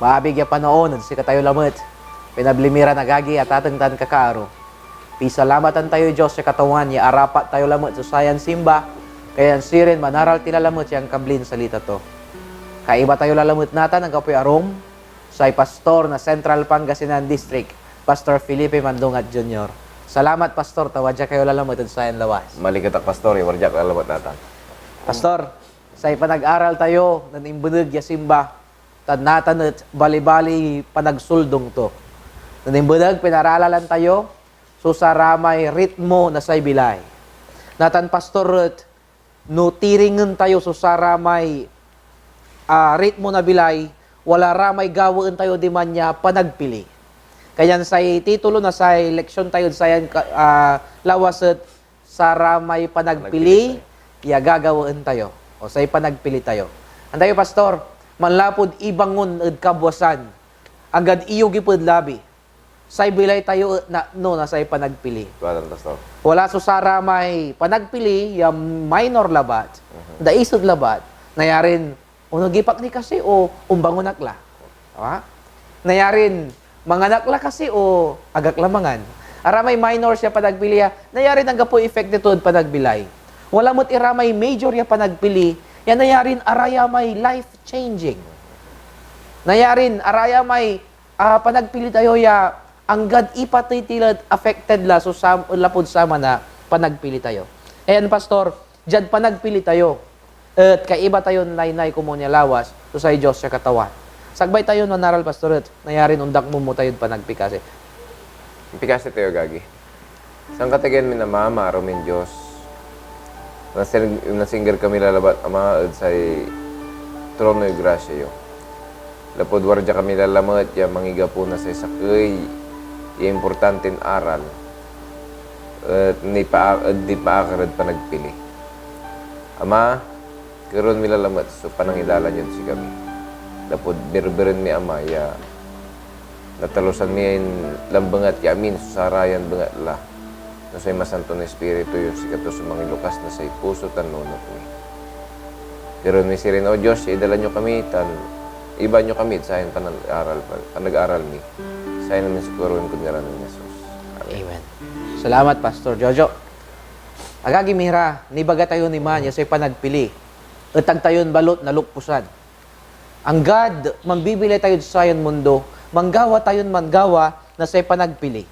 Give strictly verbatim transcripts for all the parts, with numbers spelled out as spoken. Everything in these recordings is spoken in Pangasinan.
Maabig ya panaon ed sikatayo lamet, pinabli mi ran agagi, atateng tan kakaaro. Pisalamatan tayoy Dios ya Katawan ya arapat tayo lamet so sayan simba, kanyan sirin manaral ti lalamet ya angkablin salita to. Kaiba tayo lalamet natan, anggapoy arum, say pastor na Central Pangasinan District, Pastor Felipe Mandungat Junior. Salamat, Pastor, ta wadya kayo lalamet ed sayan lawas. Maliket ak, Pastor, ya wadya ak lalamet natan. Pastor, say panag-aral tayo nen imbeneg ya simba, tan natan et balibaliy panagsuldung to. Nen imbeneg, pinaralalan tayo so saramay ritmo na say bilay. Natan, Pastor, et no tiringen tayo so saramay, ah, ritmo na bilay, wala ra may gawaen tayo diman ya panagpili. Kanyan say titulo na say leksyon tayod sayan ka-, ah, lawas et saramay panagpili ya gagawaen tayo, o say panagpili tayo. Antayo, Pastor, manlapud ibangon ed kabwasan, anggad iyogip ed labi, say bilay tayo et napno na say panagpili. Tua tan, Pastor. Wala so saramay panagpili ya minor labat, Mhm. daiset labat, nayarin onogip ak ni kasi o ombangon ak la. Awa? Nayarin mangan ak la kasi o agak la mangan. Aramay minor ya panagpili ya, nayarin anggapoy epekto tod panagbilay. Wala met iramay major ya panagpili ya nayarin arayamay life-changing. Nayarin arayamay, ah, panagpili tayo ya anggad ipatey ti la et affected la so sam-, lapud saman a panagpili tayo. Ayan, Pastor, diad panagpili tayo, et kaiba tayon naynay komun ya lawas so say Dios ya Katawan. Sagbay tayon manaral, Pastor, et nayarin ondakmomo tayod panagpikasi. Pikasi tayo, agagi. Sankatagean min Ama, maaro min Dios, nasing-, nasingger kami lalabat, Ama, ed say tronoy grasia yo. Lapud wadya kami lalamet ya mangigapo na say sakey ya importantin aral, et nipa-, ed nipaakar ed panagpili. Ama, kerewen mi lalamet so panangilalan yod sikami, lapud birbiren mi, Ama, ya natalusan mi yan lambengat ya amin so sarayan bengat la, no say Masanton Ispiritu yo, sikato so mangilukas na say puso tan nunot mi. Kerewen mi sirin, O Dios, ya idala nyo kami, tan ibaan yo kami ed sayan panag-aral, panag-aral mi. Sayan amin so kerewen kod ngaran nen Jesus. Amen. Amen. Salamat, Pastor Jojo. Agagi mi ra, nibaga tayo ni man ya say panagpili et ag tayon balut nalukposan. Anggad mambibilay tayod sayan mundo, manggawa tayon manggawa na say panagpili.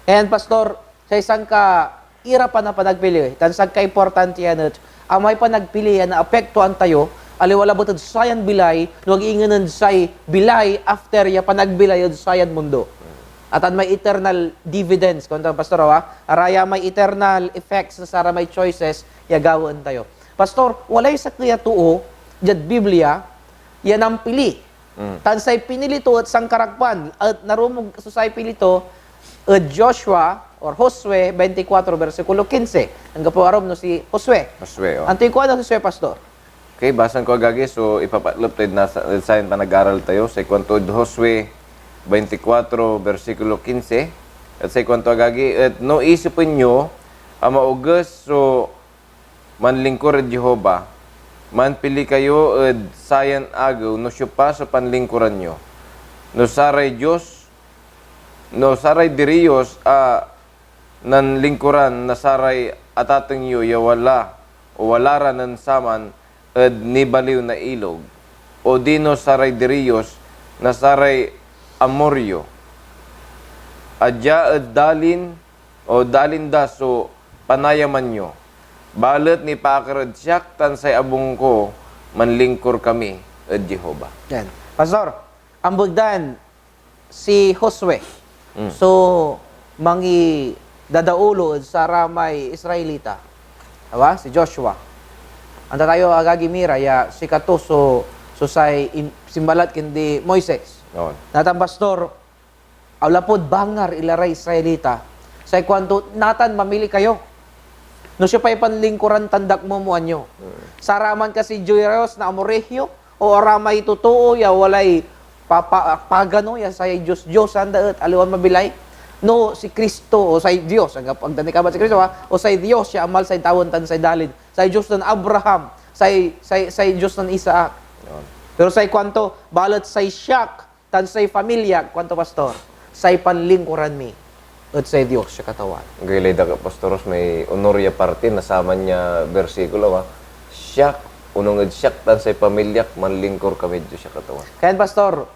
Ayan, Pastor, say sankairapan a panagpili, tan sankaimportantian et amay panagpili ya naapektoan tayo, aliwa labat ed sayan bilay, no ag ingen ed say bilay after ya panagbilay ed sayan mundo. Atan may eternal dividends, kuanto, Pastor, awa, araya may eternal effects na saramay choices ya gawaen tayo. Pastor, walay sakey a too diad Biblia ya nampili. Mm. Tan say pinili to et sankarakpan, et narumog so say pili to ed Joshua or Josue twenty-four, bersikulo quince. Anggapo arum no si Josue. Josue, oh. Antoy kuan nen Josue, Pastor? Okay, basan ko, agagi, so ipapatlep tayo na sa, sayan panag-aral tayo. Say kuanto ed Josue twenty-four, bersikulo quince, et say kuanto, agagi, et no isipen yo a maoges so manlingkur ed Jehovah, manpili kayo ed sayan agew no siopa so panlingkuran yo, no saray dios, no saray diriyos a nanlingkuran na saray atateng yo ya wala o wala ra nen saman ed nibaliw na ilog, odino saray diriyos na saray Amorreo a dia ed dalin o dalin da so panayaman yo, balet nipaakar ed siak tan say abung ko, manlingkur kami ed Jehovah. Yan. Pastor, ambegdan si Josue. Mm. So, mangidadaulo ed saramay Israelita. Awa? Si Joshua. Anta tayo, agagi mi ra, ya sikato so, so say im-, simbalat ken di Moises. On. Natan, Pastor, aw lapud bangar ila ray Israelita, say kuanto, "Natan, mamili kayo. No siopay panlingkuran tan dakmomoan yo. Mm. Saraman kasi dios na Amorreo, o aramay totoo ya walay papa-, pagano ya say dios-diosan da et aliwan mabilay? No si Cristo, o say Dios, ag, ag da ni kabat si Cristo, ha? O say Dios ya amal say tawen tan say dalin, say Dios nen Abraham, say, say, say Dios nen Isaac." Yun. Pero say kuanto, "Balet say siak, tan say pamilyak, kuanto, Pastor, say panlingkuran mi et say Dios ya Katawan. Gaylay da ka, Pastor Ros, may onor ya parte na saman ya bersikulo, ah. "Siak, onung ed siak tan say pamilyak, manlingkur kamid Dios ya Katawan." Kayan, Pastor,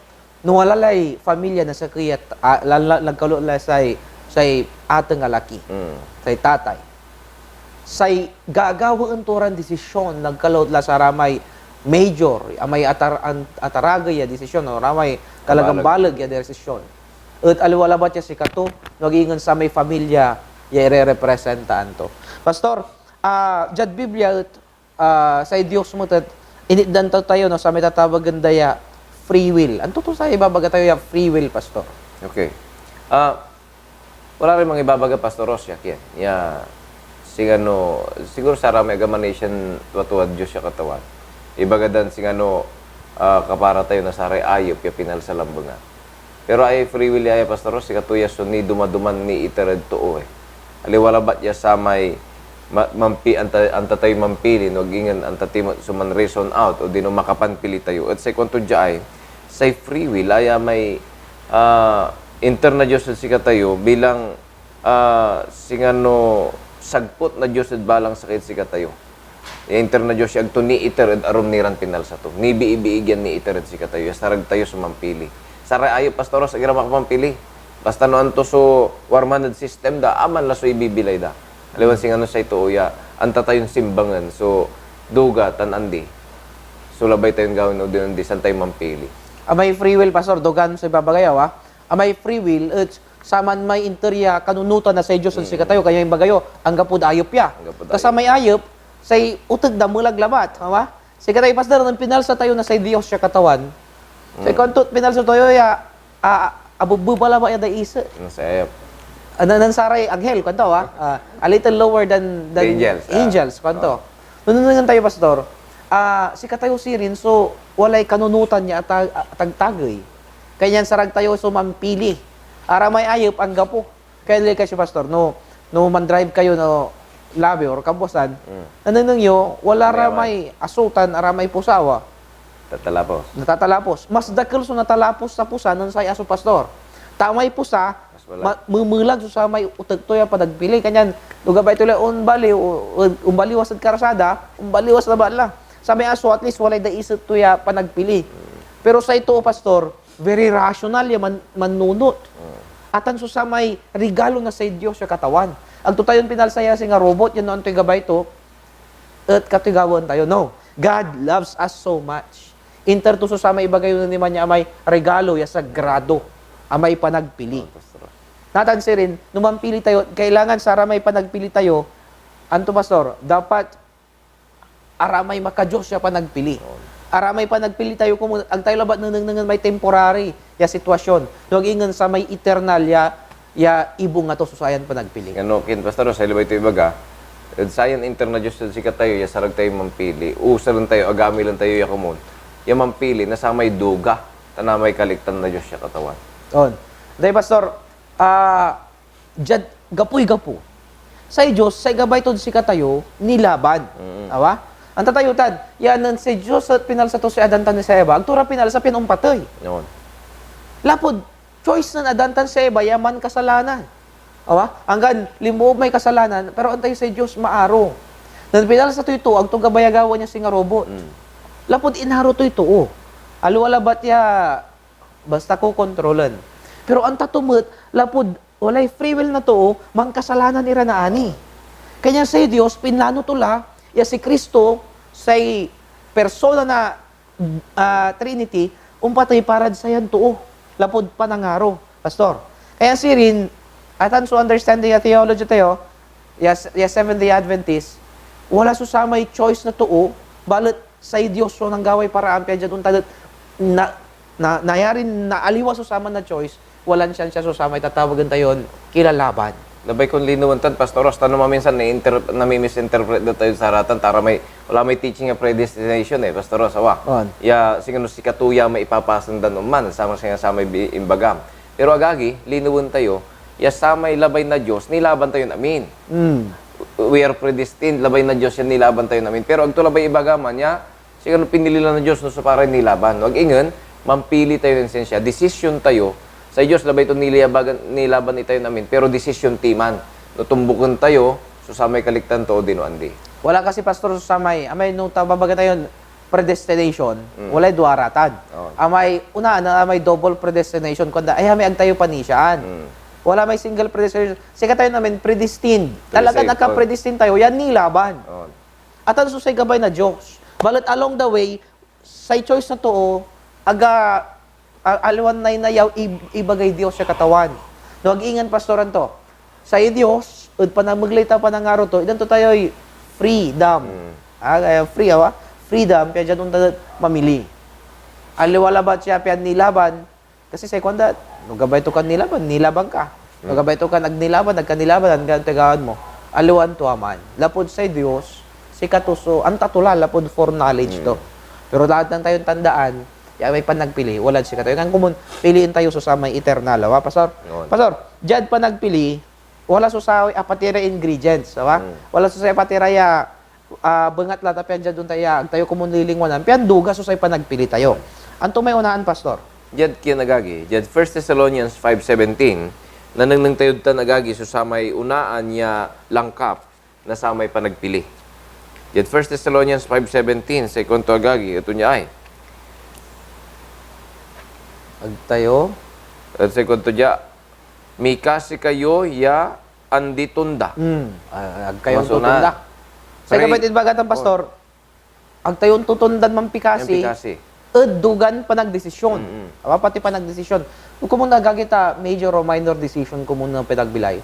no wala lay pamilya na sakey a, a, la, la, nagkalot la say, say ateng a laki, Mm. say tatay, say gagawaen to ran desisyon, nagkalot la saramay major, amay atar-, an-, ataragey a desisyon, o ramay talagan Baleg. baleg ya desisyon. Et aliwa labat ya sikato, no ag ingen samay pamilya ya irerepresentaan to. Pastor, ah, diad Biblia et, ah, say Dios met et initdan to tayo, no, samay tatawagen da ya free will. Anto to say ibabaga tayo ya free will, Pastor? Okay. Ah, wala ray mangibabaga, Pastor Ros, ya kien. Ya, singano, siguro saramay agaman nation tua-tuad Dios ya Katawan. Ibaga dan singano, ah, kapara tayo na saray ayep ya pinalsa lambengan. Pero ay free will ya, ya, Pastor Ros, sikato ya so niduma-duman niiter ed too, eh. Aliwa labat ya samay ma-, mampi-, anta, anta tayoy mampili, no ag ingen anta ti met so man-reason out, odino makapanpili tayo. Et say kuanto dia ay, say free will aya may, ah, inter na Dios ed sikatayo bilang, ah, singano sagput na Dios ed balang sakey ed sikatayo. Ya inter na Dios ya ag to niiter ed arum niran pinalsa to. Nibiibiig yan niiter ed sikatayo, ya sarag tayo so mampili. Saray ayep, Pastor Ros, ag ira makapampili. Basta no anto so warman ed sistem da, aman la so ibibilay da. Aliwan singano say too ya, anta tayon simbangen so duga tan andi. So labay tayon gawin odino andi, san tayo mampili. Amay free will, Pastor, dugan so ibabagay, awa? Amay free will et saman may inter ya kanunotan na say Dios ed Mm. sikatayo, kanian imbaga yo, anggapod ayep ya. Anggapod Ta ayep. samay ayep, say oteg da melag labat, awa? Sikatayo, Pastor, nen pinalsa tayo na say Dios ya Katawan. Say Mm. kuanto, pinalsa tayo ya, a, a, abebeba labat ya daiset. Nen say ayep. Ah, nen, nen saray anghel, kuanto, ah? Ah, a little lower than, than The angels, ah. angels, kuanto. Oh. Nunengnengen tayo, Pastor, ah, sikatayo sirin so walay kanunotan ya ata-, a-, atagtagey. Kanian sarag tayo so mampili. Aramay ayep, anggapo. Kaya nila kasi, Pastor, no, no mandrive kayo, no, labi or kabuasan, Mm. nanengneng yo, wala May ramay asotan, aramay pusawa. Tatalapos. Natatalapos. Mas dakel so natalapos sa pusa nen say aso, Pastor. Ta may pusa, Mas wala. ma-, memelag so samay oteg to ya panagpili. Kanian, no gabay to la, ombaliw, o, o, ombaliwas ed karsada, ombaliwas labat la. Samay aso, at least, walay daiset to ya panagpili. Mm. Pero say too, Pastor, very rational ya man-, mannunot. Mm. Atan so samay regalo na say Dios ya Katawan. Ag to tayon pinalsa ya singa robot, yan no antoy gabay to, et katoy gawaen tayo. No. God loves us so much. Inter to so samay ibaga yo nen iman ya amay regalo ya sagrado, amay panagpili. Oh, Pastor. Natan sirin, no mampili tayo, kailangan saramay panagpili tayo, anto, Pastor? Dapat aramay maka-Dios ya panagpili. Oo. Aramay panagpili tayo komun, ag tayo labat nenengnengen may temporary ya sitwasyon, no ag ingen samay eternal ya, ya ibunga to so sayan panagpili. Ngano kin, Pastor, say labay to ibaga, ed sayan inter na Dios ed sikatayo ya sarag tayo mampili, usaren tayo, agamilen tayo ya komun, ya mampili na samay duga tan amay kaliktan na Dios ya Katawan. On. Day, Pastor, ah, diad gapoy gapo. Say Dios, say gabay tod sikatayo, nilaban. Mm. Awa? Anta tayo tan, ya nen say Dios et pinalsa to si Adan tan si Eva, ag to ra pinalsa pian ompatey. Yun. Lapud choice nen Adan tan si Eva ya mankasalanan. Awa? Anggan linmoob may kasalanan, pero antay say Dios maaro. Nen pinalsa toy too, ag to gabay a gawaen ya singa robot. Mm. Lapud inaro toy too. Aliwa labat ya basta kokontrolen. Pero anta to met, lapud walay free will na too, mankasalanan ira naani. Kanian say Dios, pinlano to la ya si Cristo, say persona na, ah, Trinity, ompatey parad sayan too, lapud panangaro, Pastor. Kaya sirin, atan so understanding ya theology tayo, ya, ya Seventh-day Adventist, wala so samay choice na too, balet say Dios so nanggaway paraan, pian diad ontan et na, na, nayarin naaliwa so saman a choice, walan siansia so samay tatawagen tayon kilalaban. Labay kon linawen tan, Pastor Ros, ta no maminsan naiinter-, nami-misinterpret da tayo saratan, ta aramay, wala may teaching a predestination, eh, Pastor Ros, awa. On. Ya, singano sikato ya may ipapasen dan oman, sama, singa samay bi-, imbagam. Pero agagi, linawen tayo, ya samay labay na Dios, nilaban tayon amin. Mm. We are predestined, labay na Dios yan nilaban tayon amin. Pero ag to labay ibaga man ya, singano pinili la na Dios no siopa ray nilaban. No ag ingen, Mampili tayo nen sinsia. Desisyon tayo. Say Dios labay ton niliabagan, nilaban itayon amin, pero desisyon ti man no tumbuken tayo so samay kaliktan to odino andi. Wala kasi, Pastor, so samay, amay no ta-, babaga tayon predestination, Mm. walay duara tan. Oo. Amay unaan, amay double predestination, kuanda, ay, amay ag tayo panisiaan. Mm. Wala may single predestination. Sikatayon amin, predestined. Talaga Predestined, oo. naka-predestined tayo, yan nilaban. Oo. Atan so say gabay na Dios. Balet along the way, say choice na too, aga, a-, aliwan naynayaw ib-, ibagay Dios ya Katawan. No ag ingen, Pastor, anto? Say Dios, ed panamegley tan panangaro to, itdan to tayoy freedom. Mm. Ah, kaya free, awa? Freedom, pian diad ontan et mamili. Aliwa labat siya pian nilaban, kasi say kuanda, no gabay to kan nilaban, nilaban ka. No Hmm. gabay to kan ag nilaban, ag ka nilaban, anggano tay gawaan mo. Aliwan tua man. Lapud say Dios, sikato so, anta to la, lapud foreknowledge to. Hmm. Pero lahat lang tayon tandaan, ya may panagpili, walad sikato. Yan komon, piliin tayo so samay eternal, awa, Pastor? Yun. Pastor, diad panagpili, wala so samay apatira ingredients, awa? Hmm. Wala so samay apatira ya ah, bengat la ta pian diad ontan ya ag tayo komon lilingwanan, pian duga so say panagpili tayo. Anto may onaan, Pastor? Diad kien, agagi, diad First Thessalonians five seventeen, nanengneng tayod tan, agagi, so samay onaan ya langkap na samay panagpili. Diad First Thessalonians five seventeen, say kuanto, agagi, et onia ay. Ag tayo? Et say kuanto dia, mikasi kayo ya andi tonda. Hmm. Ah, ag kayo Mas onaan. ontonda. Say Pray. Gabay tid bagatan, Pastor, ag tayo ontotondan mampikasi Mampikasi. ed dugan panagdesisyon. Mm-mm. Awa, pati panagdesisyon. Komon, agagi, ta major o minor decision komon na pinagbilay.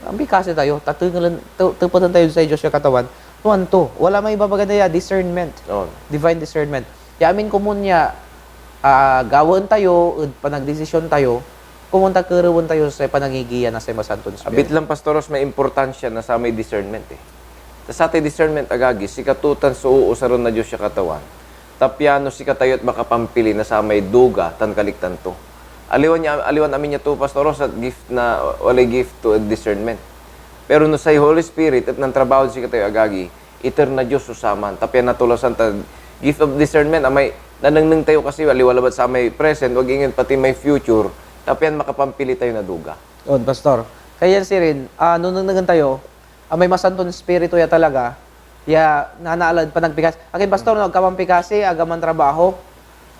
Mampikasi tayo, ta tengelen, te-, tepeten tayo say Dios ya Katawan. No anto, wala may ibabaga na ya discernment. On. Divine discernment. Ya amin komon ya, ah, gawaen tayo ed panagdesisyon tayo, komon ta kerewen tayo say panangigiya na say Masanton Espiritu. Abit lang, Pastor Ros, may importansya na samay discernment, eh. Ta satay discernment, agagi, sikato tan so oosaren na Dios ya Katawan. Ta piano sikatayo et makapampili na samay duga tan kaliktan to. Aliwan ya, aliwan amin ya to, Pastor Ros, et gift na, walay gift to ed discernment. Pero no say Holy Spirit et nantrabaho ed sikatayo, agagi, iter na Dios so saman, ta pian natolosan ta gift of discernment, amay nanengneng tayo kasi, aliwa labat samay present, ag ingen pati may future, ta pian makapampili tayo na duga. On, Pastor. Kaya yan sirin, ah, no nengnengen tayo, amay Masanton Espiritu ya talaga, ya nanaalad panagpikas. Akin, Pastor, no, ag ka mampikasi, ag ka mantrabaho,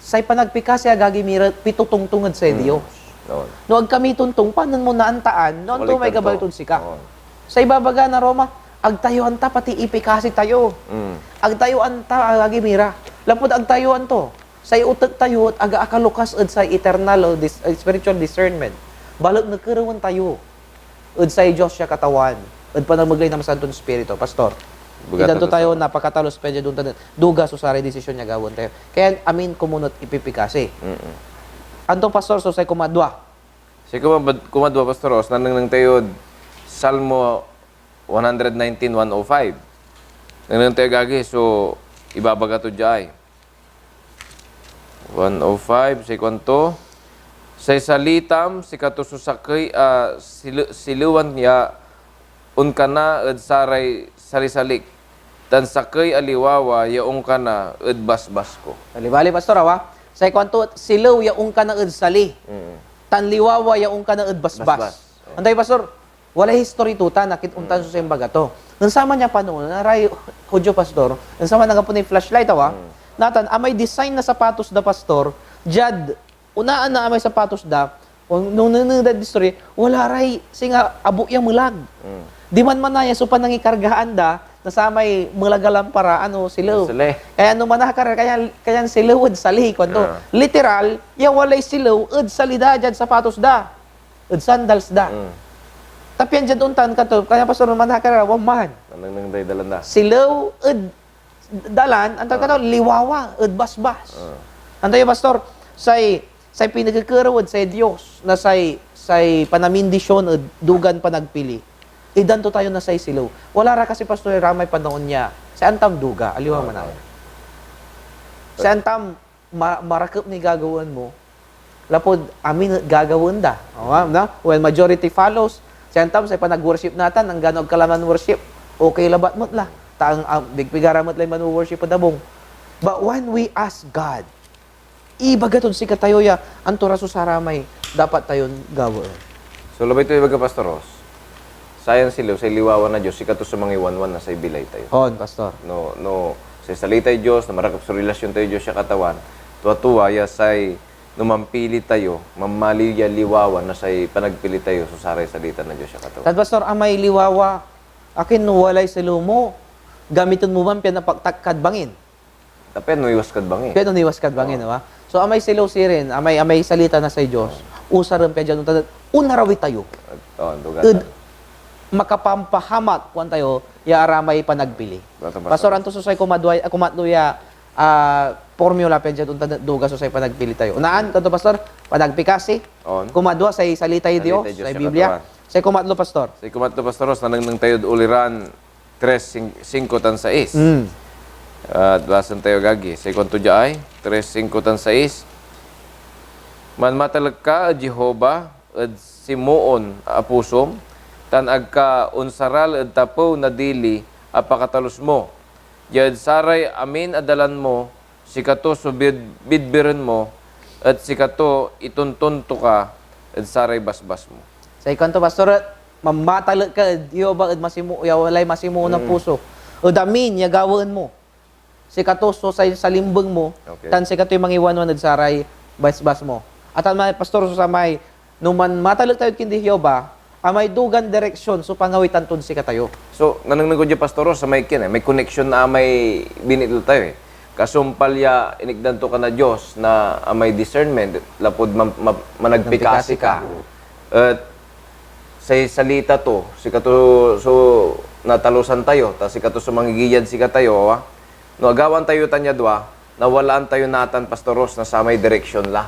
say panagpikasi, agagi mi ra, pitotongtong ed say Mm. Dios. On. No ag ka mitongtong, panon mo naantaan no anto may Balikan gabay to. tod sika? On. Say ibabaga na Roma, ag tayo anta pati ipikasi tayo. Mm. Ag tayo anta, agagi mi ra. Lapud ag tayo anto, say otek tayo et aga akalukas ed say eternal o dis-, spiritual discernment. Balet nakerewen tayo ed say Dios ya Katawan, ed panamegley na Masanton Espiritu. Pastor, Bugatan idanto to tayo, sa napakatalos pian diad ontan et duga so saray desisyon ya gawaen tayo. Kaya amin komon et ipipikasi. Mm-mm. Anto, Pastor, so say kumadwa? Say kumabad-, kumadwa, Pastor Ros, nanengneng tayod Salmo one hundred nineteen, one oh five. Nanengneng tayo, agagi, so ibabaga to dia ay. One oh five, say kuanto, "Say salitam, sikato so sakey a sile-, silewan ya onkana ed saray salisalik, tan sakey a liwawa ya onkana ed basbas ko." Balibali, Pastor, awa. Say kuanto, silew ya onkana ed sali, Mm. tan liwawa ya onkana ed basbas. Basbas. Oh. Antoy, Pastor? Walay history to ta, nakit-, ontan Mm. so simbaga to. Nen saman ya panaon, aray Judio, Pastor, nen saman anggapo ni flashlight, awa, Mm. natan, amay design na sapatos da, Pastor, diad onaan na amay sapatos da, o, nung nengneng dad history, wala ray singa abo ya melag. Mm. Diman manaya so panangikargaan da na samay melag a lampara, ano, silew. Sili. Kaya no manakar, kaya, kayan silew ed sali, kuanto, Ah. literal, ya walay silew ed sali da, diad sapatos da, ed sandals da. Mm. Ta pian diad ontan, kuanto, kaya, Pastor, no manakar, wa man. Nanengneng day dalan da. Silew ed dalan, anto Ah. kato, liwawa ed basbas. Ah. Anto ya, Pastor? Say, say pinakekerew ed say Dios na say, say panamindisyon ed dugan panagpili. Itdan to tayo na say silew. Wala ra kasi, Pastor, iramay panaon ya say antam duga, aliwa Ah, man ah. ay. Say antam ma-, marakep ni gagawaen mo, lapud amin et gagawaen da. O, ah, na? When majority follows, say antam say panag-worship natan, anggano ag ka la man-worship, okay labat met la. Ta ang, ang pigpigara met lay man-worship ed abung. But when we ask God, ibaga tod sikatayo ya anto ra so saramay dapat tayon gawaen. So, labay to ibaga, Pastor Ros, sayan silew, say liwawa na Dios, sikato so mangiwanwan na say bilay tayo. On, Pastor. No, no, say salitay Dios, no marakep so relasyon tayo Dios ya Katawan, tua-tua ya say no mampili tayo, manmaliw ya liwawa na say panagpili tayo so saray salita na Dios ya Katawan. Tan, Pastor, amay liwawa, akin no walay silew mo, gamiten mo ban pian napaktak kad bangin? Tapos no iwas kad bangin. Pian no iwas kad bangin, Oo. Awa? So, amay silew sirin, amay, amay salita na say Dios, usaren pia dian, ontan, onarawi tayo. Oh, duga Ed ta. makapampahamak, kuan tayo, ya aramay panagpili. Duga ta, Pastor. Pastor, anto so say kumadwa, ah, kumatlo ya, ah, formula pia dian, ontan, duga so say panagpili tayo. Unaan, kanto, Pastor, panagpikasi. On. Kumadwa say salitay Salitay Dios, Dios say sa Biblia. Katawan. Say kumatlo, Pastor. Say kumatlo, Pastor Ros, nanengneng tayod uliran tres, sing-, singko tan sais. Mm. At basaen tayo, agagi. Say kuanto dia ay, tres, singko tan sais, "Manmatalek ka ed Jehovah ed simoon a pusom, tan ag ka onsaral ed tapew na dili a pakatalus mo. Diad saray amin a dalan mo, sikato so bid-, bidbiren mo, et sikato itonton to ka ed saray basbas mo." Say kuanto, Pastor, et manmatalek ka ed Jehovah ed masimo-, ya walay masimoon a Mm. puso, ed amin ya gawaen mo. Sikato so say salimbeng mo, Okay. tan sikatoy mangiwanwan ed saray basbas mo. Atan may, Pastor, so samay, no manmatalek tayod kindi Jehovah, amay dugan direksyon so pangawitan tod sikatayo. So, nanengneng ko dia, Pastor Ros, sa may kin, eh, may connection na may binitla tayo, eh. Kasumpal ya inikdan to ka na Dios na amay discernment, lapud man-, ma-, managpikasi ka. Managpikasi ka. Et say salita to, sikato so natalusan tayo, ta sikato so mangigiyad sikatayo, awa? No agawaan tayo tan ya dua, nawalaan tayo natan, Pastor Ros, na samay direksyon la.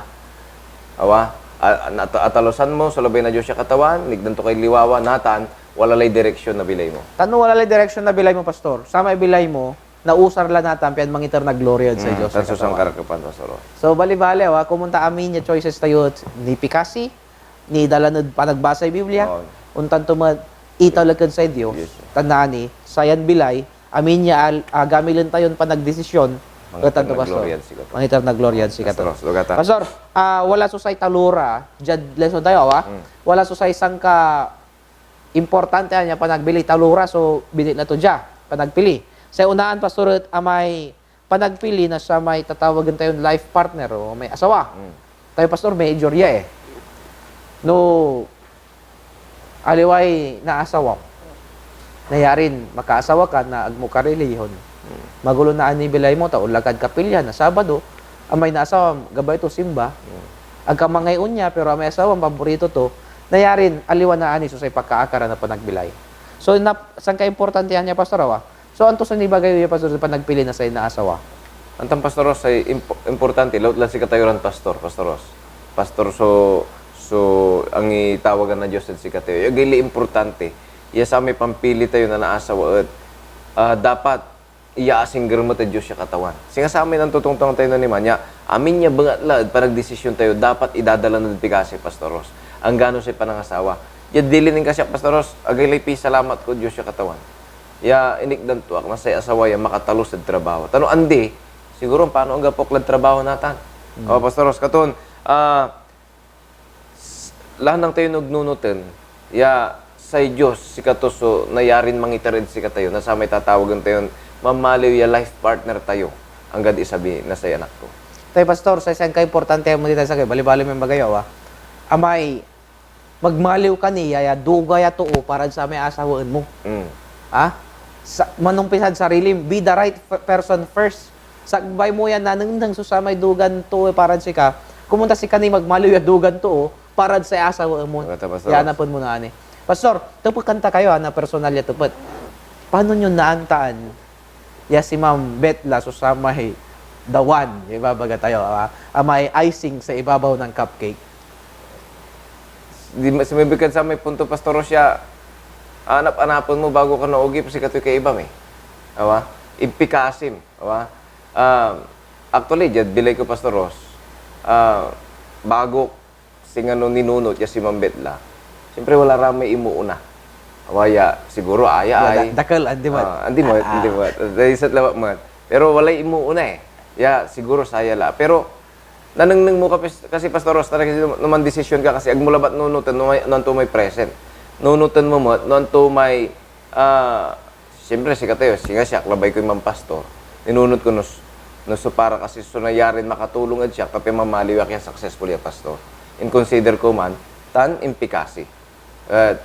Awa? A-, a-, nat-, atalusan mo so labay na Dios ya Katawan, nikdan to kay liwawa, natan, wala lay direksyon na bilay mo. Tan no wala lay direksyon na bilay mo, Pastor, samay bilay mo, nausar la natan pian mangiter na gloria ed say Mm, Dios tan ya so Katawan. Sangkarakepan, Pastor Ros. So, bali-bali, awa, komon ta amin ya choices tayo, nipikasi, nidalan ed panagbasay Biblia, Oo. ontan to met italek ed say Dios, Yes, sir. tandaan ni, sayan bilay, amin ya al-, agamilen tayon panagdesisyon, Mangiter etan to, na Pastor. gloria ed sikato. Mangiter na gloria ed sikato. Pastor Ros, lugar ta. Pastor, ah, wala so say talora, diad lesson tayo, awa? Mm. Wala so say sangka importante aya panagpili, talora so binitla to dia, panagpili. Say unaan, Pastor, et amay panagpili na samay tatawagen tayon life partner o may asawa. Mm. Tayo, Pastor, major ya eh. No, aliway naasawam, nayarin makaasawa ka na agmo karelihion. Mm. Magulo na anibilay mo, ta onla kad kapilya na Sabado, amay naasawam, gabay to simba. Mm. Agka mangay onya, pero amay asawam, paborito to, nayarin aliwa na ani so say pakaakaran na panagbilay. So, nap-, sangkaimportantian ya, Pastor, awa, So, anto so nibagay yo ya, Pastor, sa panagpili na say naasawa? Antan, Pastor Ros, say impo-, importante, laut la sikatayo ran pastor, Pastor Ros. Pastor so, so angitawagan na Dios ed sikatayo. Ya gaylay importante, ya samay pampili tayo na naasawa et, ah, dapat iyaasingger met ed Dios ya Katawan. Singa samay nantotongtong tayo na niman, ya amin ya bengatla ed panagdesisyon tayo, dapat idadala na ed pikasi, Pastor Ros. Anggano say panangasawa. Ya dilin inkasi ak, Pastor Ros, agaylay pisalamat ko ed Dios ya Katawan. Ya inikdan to ak na say asawa ya makatalus ed trabaho. Ta no andi, siguro ampano anggapo ak lad trabaho natan. Hmm. O, Pastor Ros, katon, ah, s-, lanang tayo nagnunoten, ya say Dios, sikato so nayarin mangiter ed sikatayo, na samay tatawagen tayon mamaliw ya life partner tayo, anggad isabi na say anak to. Tay, Pastor, say sangkaimportantian mo ditan sakey, balibali may magayo, ah. Amay, magmaliw ka ni ya, ya duga ya too parad samay asawaen mo. Mm. Ha? Sa, manumpisad sarili, be the right f-, person first. Sakbay mo yan nanengneng so samay dugan too parad sika. Komon ta sika ni magmaliw ya dugan too parad say asawaen mo. Maganda, Pastor Ros. Ya anapen mo na ani. Pastor, tepekan ta kayo, ha, na personal ya tepet. Paano nyo naantaan ya si Ma'am Betla so samay the one, ya ibabaga tayo, ah, amay icing sa ibabaw ng cupcake? Di ma-, sumibi kad samay punto, Pastor Ros, ya anap-anapen mo bago ka naogip, sikatoy kaibam eh. Awa? Impikasim, awa? Ah, actually, diad bilay ko, Pastor Ros, ah, bago singano ninunot ya si Ma'am Betla, siyempre, wala ra may imuuna. Awa ya, siguro, aya Wala, ay. dakel, andi met. Ah, andi met, Ah, andi ah. met. Dahil sa lawa met. Pero walay imuuna eh. Ya, siguro, saya la. Pero, Nanengneng mo ka, pis-, kasi, Pastor Ros, talaga kasi no, no mandesisyon ka kasi ag mo labat nunoten no may, no anto may present. Nunoten mo met no anto may, ah, siyempre, sikatayo, singa siak, labay koy manpastor. Ninunot ko no s-, no so para kasi so nayarin makatulong ed siak, ta pian mamaliw ak ya successful ya pastor. In-consider ko man, tan impikasi. Et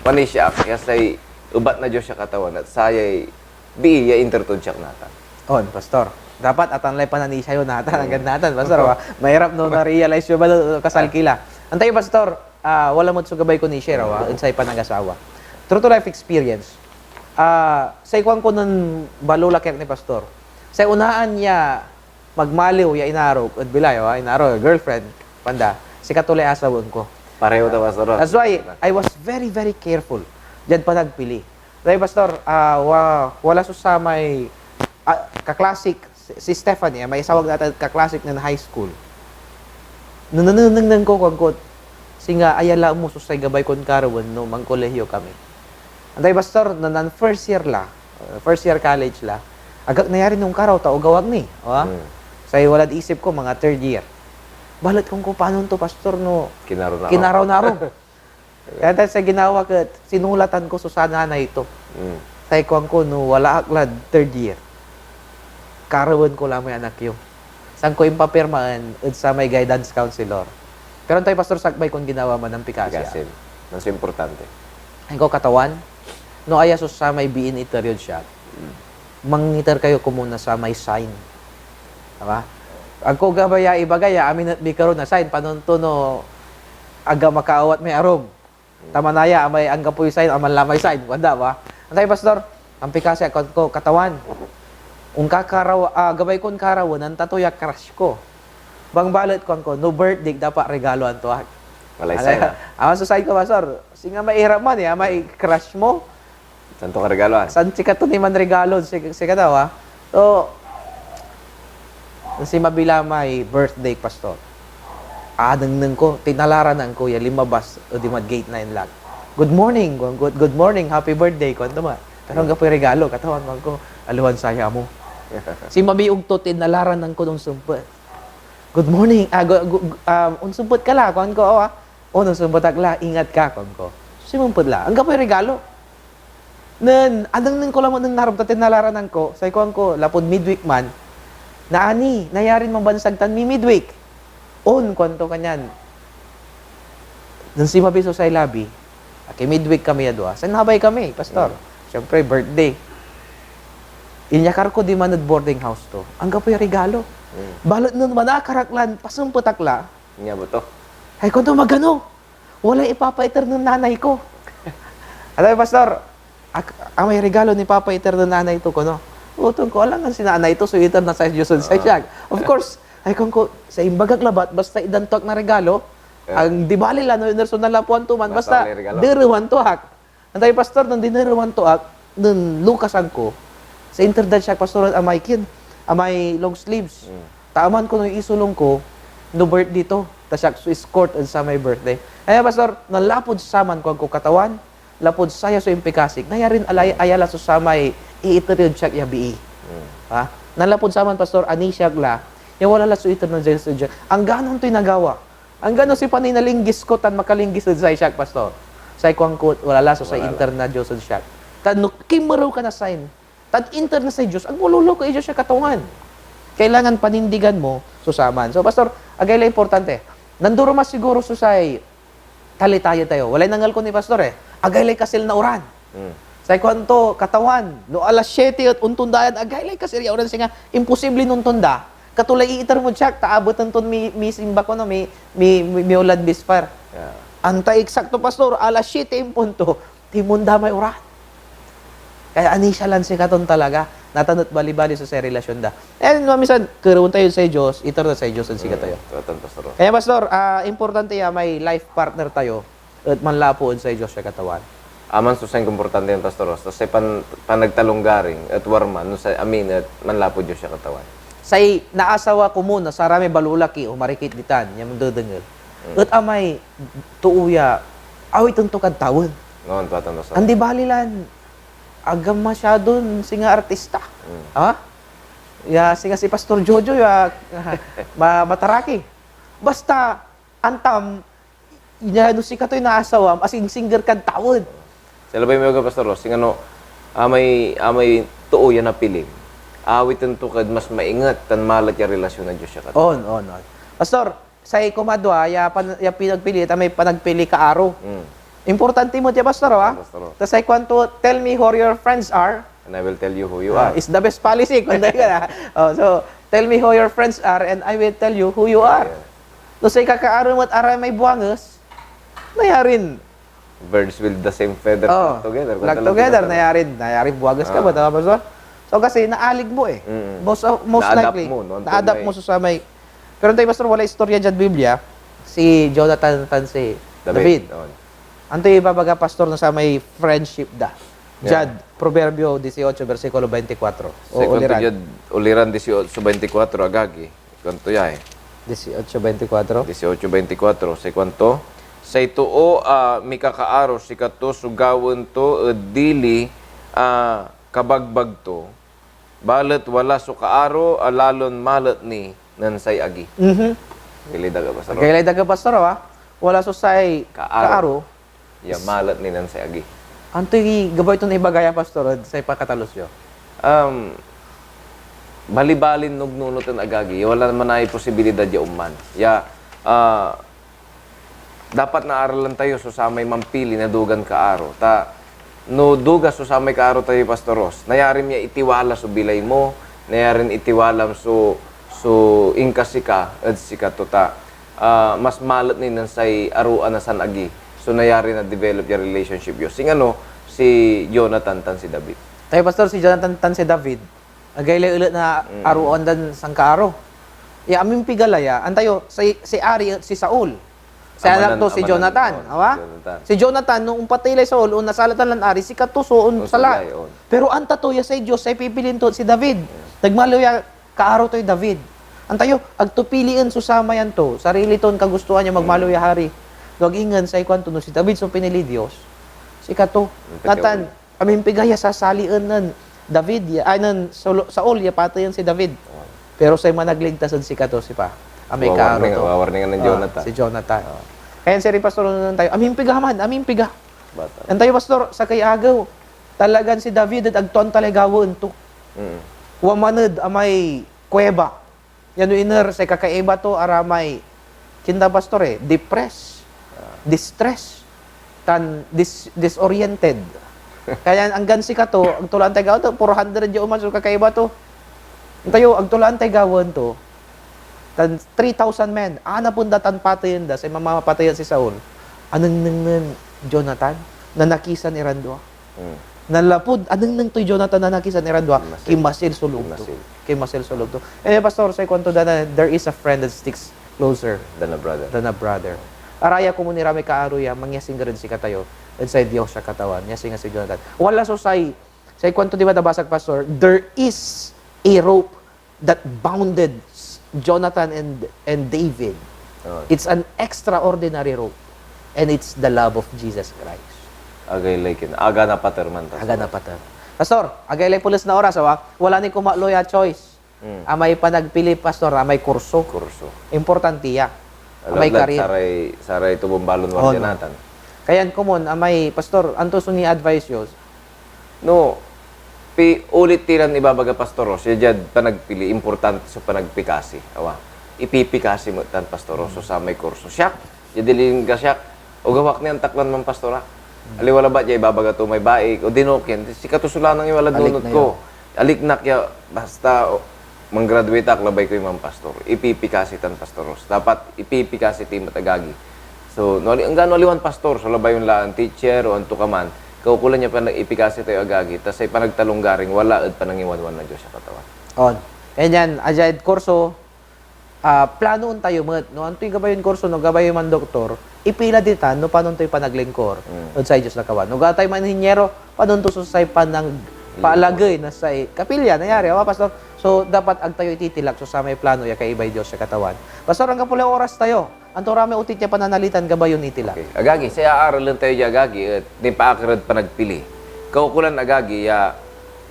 panisia ak ya say ebat na Dios ya Katawan et sayay bii ya inter tod siak natan. On, Pastor. Dapat atan lay pananisia yo natan, anggad natan, Pastor, wa? Mairap no na-realize yo ba no kasal ki la. Antayo, Pastor, ah, wala met so gabay kon i-share, awa, ed say panagasawa. True to life experience. Ah, say kuanko nen balolaki ak ni Pastor, say onaan ya magmaliw ya inarok ed bilay, awa, inarok, girlfriend, kuanda, sikato lay asawaen ko. Pareho ta, Pastor Ros. That's why I was very, very careful diad panagpili. Dahil, Pastor, ah, wa-, wala so samay, ah, kaklasik, si, si Stephanie, ah, may isawag natan kaklasik nen high school. No nanenengneng ko, kuankod, singa ayala mo so say gabay kon karawen no mankolehiyo kami. Antayo, Pastor, no nan first year la, uh, first year college la, agak nayarin onkaraw ta ogaw ak ni, awa? Hmm. Say walad isip ko, mga third year. Balet kuanko, "Panon to, Pastor, no kinaraw na arum?" Kinaraw na arum. Kaya tayo sa ginawa ko, sinulatan ko so sananay to. Mm. Say kuanko, no wala ak lad third year, karawen ko la may anak yo. San ko impapirmaen ed samay guidance counselor. Pero antayo, Pastor, sakbay kon ginawa man, nampikasi ak. Pikasin. Mas importante. Ay ko, Katawan, no aya so samay biin iter yod siak, mangiter kayo komun na samay sign. Tama? Agko gabay ya ibaga ya amin et bikaron a sign, panon to no aga makaawat may arum. Ta manaya, amay anggapoy sign, aman la may sign, kuanda, ba? Antay, Pastor, ampikasi ak, kuanko, Katawan, onkakaraw-, ah, gabay kon karawanan, tato ya crush ko. Bangbalet, kuanko, no birthday, dapat regaloan to ak. Walay sign, ah. Aman so sign ko, Pastor. Singa mairap man, ya, may crush mo. San to ka regaloan? San sikato ni man regalo, si-, sikataw, ah. So, sinmabi la may birthday, Pastor. Anengneng ko, tinalaranan ko ya linmabas ed imad gate na inlak. "Good morning," kuanko, "Good morning, happy birthday," kuanto man. Pero anggapoy regalo, Katawan, kuanko, "Aliwan saya mo." Sinmabi ogto, tinalaranan ko onsempet. "Good morning, ah, gu-, gu-, gu-, ah, onsempet ka la," kuanko, "Awa." "O, onsempet ak la, ingat ka," kuanko. Sinmempet la, anggapoy regalo. Nen anengneng ko lamet nen ngarem ta tinalaranan ko, say kuanko, lapud midweek man, "Naani, nayarin mabansag tan mi midweek." "On," kuanto kanyan. Nen sinmabi so say labi, aki midweek kami a dua, sinabay kami, Pastor. Mm. Siyempre, birthday. Inyakar ko diman ed boarding house to. Anggapoy regalo. Mm. Balet nen manakar ak lan pasempet ak la, Nia ba to? Ay, kuanto, "Magano? Walay ipapaiter nen nanay ko." Ano, Pastor? Ak-, amay regalo ni Papa iter nen nanay to, kuno. Utong ko, alangan si nanay to, so iter na say Dios ed say siak. Of course, ay, kuanko, say imbagak labat, basta idan to ak na regalo, ang di bali la, no, iner so nanlapuan to man, basta basta walay regalo. Derewan to ak. Antay, Pastor, nen dinerewan to ak, nen lukasan ko, sa inter dad siak, Pastor, amay kin, amay long sleeves. Mm. Ta aman ko no isulong ko, no birthday to, ta siak so escort ed samay birthday. Kaya, Pastor, nanlapud saman, kuanko, Katawan, lapud saya so impikasik, nayarin alay-, ayala so samay iiter yod siak ya bii. Mm. Ha? Nanlapud saman, Pastor, anisiak la, ya wala la so iter na Dios ed siak. Anggano antoy nagawa? Anggano si panay nalinggis ko tan makalinggis ed say siak, Pastor? Say kuanko, wala la so say inter na Dios ed siak. Tan no kimerew ka na sign, tan inter na say Dios, ag mo loloko ey Dios ya Katawan. Kailangan panindigan mo so saman. So, Pastor, agay la importante. Nanduruma siguro so say talitayo tayo. Walay nangel ko ni Pastor eh. Agay lay kasil na oran. Mm. Say kuanto, Katawan, no alas siete et ontonda yan, agay lay kasil ya oran, singa imposible no ontonda. Kato lay iiter mod siak, ta abeten ton mi-, misimba ko, no, mi-, mi-, mi-, miolad misper. Yeah. Anta eksakto, Pastor, alas siete en punto, tinmonda may oran. Kaya anisia lan sikaton talaga. Natan et balibali so say relasyon da. Eh, no, minsan, kerewen tayo say Dios, iter da say Dios ed sikatayo. Mm, tuatan, Pastor. Kaya, Pastor, ah, importante ya may life partner tayo et manlapu ed say Dios ya Katawan. Aman so say importante yan, Pastor Ros, ta say pan-, panagtalonggaring et warman no say amin et manlapu Dios ya Katawan. Say naasawa komun na saramay balolaki o marikit ditan ya mandedengel, mm, et amay too ya awiten to kad tawen. No, tuatan, Pastor. Andi bali lan aga masyadon singa artista. Mm. Ha? Ya, singa si Pastor Jojo ya, ma-, mataraki. Basta, antam, nia no sikatoy naasawam, asingsingger kad tawen. Sa labay mo, Pastor Ros, singano, amay, amay too ya napilim, awiten to kad mas mainget tan malet ya relasyon na Dios ya katawan. On, on, on. Pastor, say kumadwa, ya pan-, ya pinagpili, amay panagpili kaaro. Mm. Importante met ya, Pastor, ah. Ah, Pastor, oh. Ta say kuanto, "Tell me who your friends are." And I will tell you who you Ah, are. Is the best policy, kuan tayo ka na. Oh, so, "Tell me who your friends are, and I will tell you who you are." Yeah. No say kakaaro met aramay buanges, nayarin Birds with the same feather Oh, flock together. Kuan flock tayo together, nayarin, nayarin buanges ka ba, Ah. tama, Pastor? So, kasi naalig mo eh. Mm. Most, uh, most Naadapt likely, mo, no? Anto naadapt may mo sa samay. Pero antoy, Pastor, walay istorya diad Biblia, si Jonathan tan si David. David. On. Antoy ibabaga, Pastor, na samay friendship da? Yeah. Diad Proverbio dieciocho, bersikulo veinticuatro. O, Say kuanto uliran. Diad uliran dieciocho veinticuatro, agagi. Kuanto ya eh. Dieciocho veinticuatro? Dieciocho veinticuatro. Say kuanto, "Say too a mikakaaro, sikato so gawaen to ed dili a kabagbag to, balet wala so kaaro a lalon malet ni nen say agi." Mhm. Agaylay daga, Pastor. Agaylay daga, Pastor, ah. Wala so say Kaaro. kaaro. Ya malet ni nen say agi. Antoy gabay ton ibaga ya, Pastor, ed say pakatalos yo? Um, balibalin nugnunot en agagi, ya wala manay posibilidad ya onman. Ya, ah, dapat naaralan tayo so samay mampili na dugan kaaro. Ta, no duga so samay kaaro tayo, Pastor Ros, nayarim ya itiwala so bilay mo, nayarin itiwalam so, so inkasika ed sikato ta, ah, mas malet ni nen say aroan a sanagi so nayarin a-develop ya relationship yo. Singano si Jonathan tan si David. Tayo, Pastor, si Jonathan tan si David, agaylay elet na Mm. aroan dan sankaaro. Ya, amimpiga la ya. Antayo, si, si Ari et si Saul. Say Ama anak nan, to, si ama nan, Jonathan. oh, Awa? Jonathan. Si Jonathan, no ompatey lay Saul, o nasalatan lan ari, sikato so onsala. Onsalay, on. Pero anta to ya say Dios, say pipilien to, si David. Yeah. Nagmaliw ya kaaro toy David. Antayo, ag to pilien so samayan to, sarili ton kagustuhan ya magmaliw ya hari. No ag ingen say kuanto, no si David so pinili Dios, sikato. Natan, amimpiga ya sasalien nen David, ya, ay, nen Saul, Saul ya pateyen si David. Pero say managligtas ed sikato, sipa, amay kaaro to. Wawarningan, wawarningan nen Ah, Jonathan. Si Jonathan. Ah. Kaya sirin, Pastor, natan tayo, amimpiga man, amimpiga. Bata. Antayo, Pastor, sakey agew, talagan si David et ag to anta lay gawaen to. Mm. Wa maned amay kuweba. Yan no iner say kakaiba to, aramay, kinda, Pastor, eh, depressed, Ah. distress, tan dis-, disoriented. Kaya anggan sikato, ag to la antay gawaen to, four hundred ya oman so kakaiba to. Antayo, ag to la antay gawaen to. Tan three thousand men, anapen da tan pateyen da, say mamapatey si Saul. Anengneng nen Jonathan, nanakisan iran dua. Hmm. Nanlapud anengneng toy Jonathan, nanakisan iran dua, Kinmasil. kinmasil so loob to. Kinmasil. Kinmasil so loob to. Eh, Pastor, say kuanto da na, "There is a friend that sticks closer Than a brother. than a brother." Araya komun ira may kaaro ya, mangyasingger ed sikatayo, ed say Dios a Katawan, ya singa si Jonathan. Wala so say, say kuanto, di ba, nabasag, Pastor, "There is a rope that bounded Jonathan and, and David." Oh. It's an extraordinary rope. And it's the love of Jesus Christ. Agaylay kin-, aga na pater man, Pastor. Aga na pater. Pastor, agaylay pules na oras, awa. Wala ni kumaklo ya choice. Hmm. Amay panagpili, Pastor, amay kurso. Kurso. Importante ya. Amay Alaglag, career. saray, saray tubong balon Oh, wardia no. natan. Kayan komun, amay, Pastor, anto so ni-advise yo? No, pi-, ulit ti lan ibabaga, Pastor Ros, ya diad panagpili, importante so panagpikasi. Awa, ipipikasi met tan, Pastor Ros, so samay kurso. Siak, ya dilin ka siak, o gawak ni antak lan manpastor ak. Aliwa labat ya ibabaga to may baik, o dinok yan, sikato so lanang ya walad Alik nunot na ko. yun. Aliknak ya, basta, o, Manggraduate ak, labay koy manpastor. Ipipikasi tan, Pastor Ros. Dapat ipipikasi ti met, agagi. So, no ali-, anggano aliwan pastor, so labay yon laan teacher o antokaman, kaukolan ya panag-ipikasi tayo, agagi, ta say panagtalonggaring wala ed panangiwanwan na Dios a Katawan. On. Kanian, diad kurso, ah, planoen tayo met, no? Antoy gabay yon kurso, no? Gabay yo man doktor, ipila ditan, no? Panon toy panaglingkor Mm. ed say Dios a Katawan. No, gabay tay man inhinyero, Panon to so say panang-, paalagey na say kapilya, nayari, awa, Pastor? So, dapat ag tayo ititilak so samay plano ya kaibay Dios ya Katawan. Pastor, anggapo lay oras tayo. Anto ra may otit ya pananalitan gabay yon itilak? Okay. Agagi, say aaralen tayo dia, agagi, et nipaakar ed panagpili. Kaukolan, agagi, ya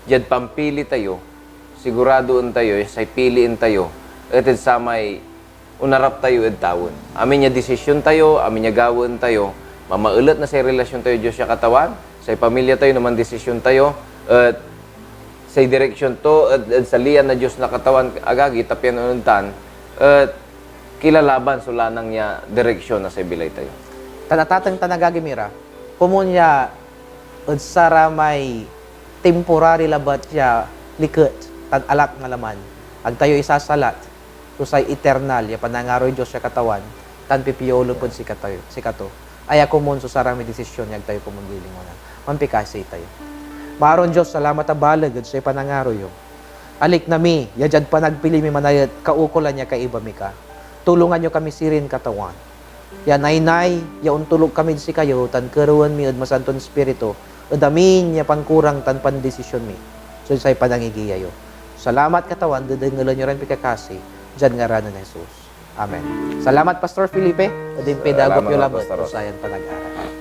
diad pampili tayo, siguradoen tayo ya say pilien tayo et ed samay onarap tayo ed tawen. Amin ya desisyon tayo, amin ya gawaen tayo, mamaelet na say relasyon tayo Dios ya Katawan, say pamilya tayo no mandesisyon tayo, et say direksyon to et ed salian na Dios na Katawan, agagi, ta pian ontan et kilalaban so lanang ya direksyon na say bilay tayo. Tan atateng tan agagi mi ra, komun ya ed saramay temporary labat ya liket tan alak na laman, ag tayo isasalat so say eternal ya panangaroy Dios ya Katawan tan pipiolep ed sikatayo, sikato. Aya komun so saramay desisyon ya ag tayo komun lilingonan. Mampikasi tayo. Maaron Dios, salamat a baleg ed say panangaro yo. Alikna mi ya diad panagpili mi manayet, kaukolan ya kaiba mi ka. Tulongan yo kami sirin, Katawan, ya naynay ya ontoluk kamid sikayo tan kerewen mi ed Masanton Ispiritu ed amin ya pankurang tan pandesisyon mi, so say panangigiya yo. Salamat, Katawan, dedengelen yo ran pikakasi, diad ngaran nen Jesus. Amen. Salamat, Pastor Felipe, ed impidagop yo labat ed sayan panag-aral.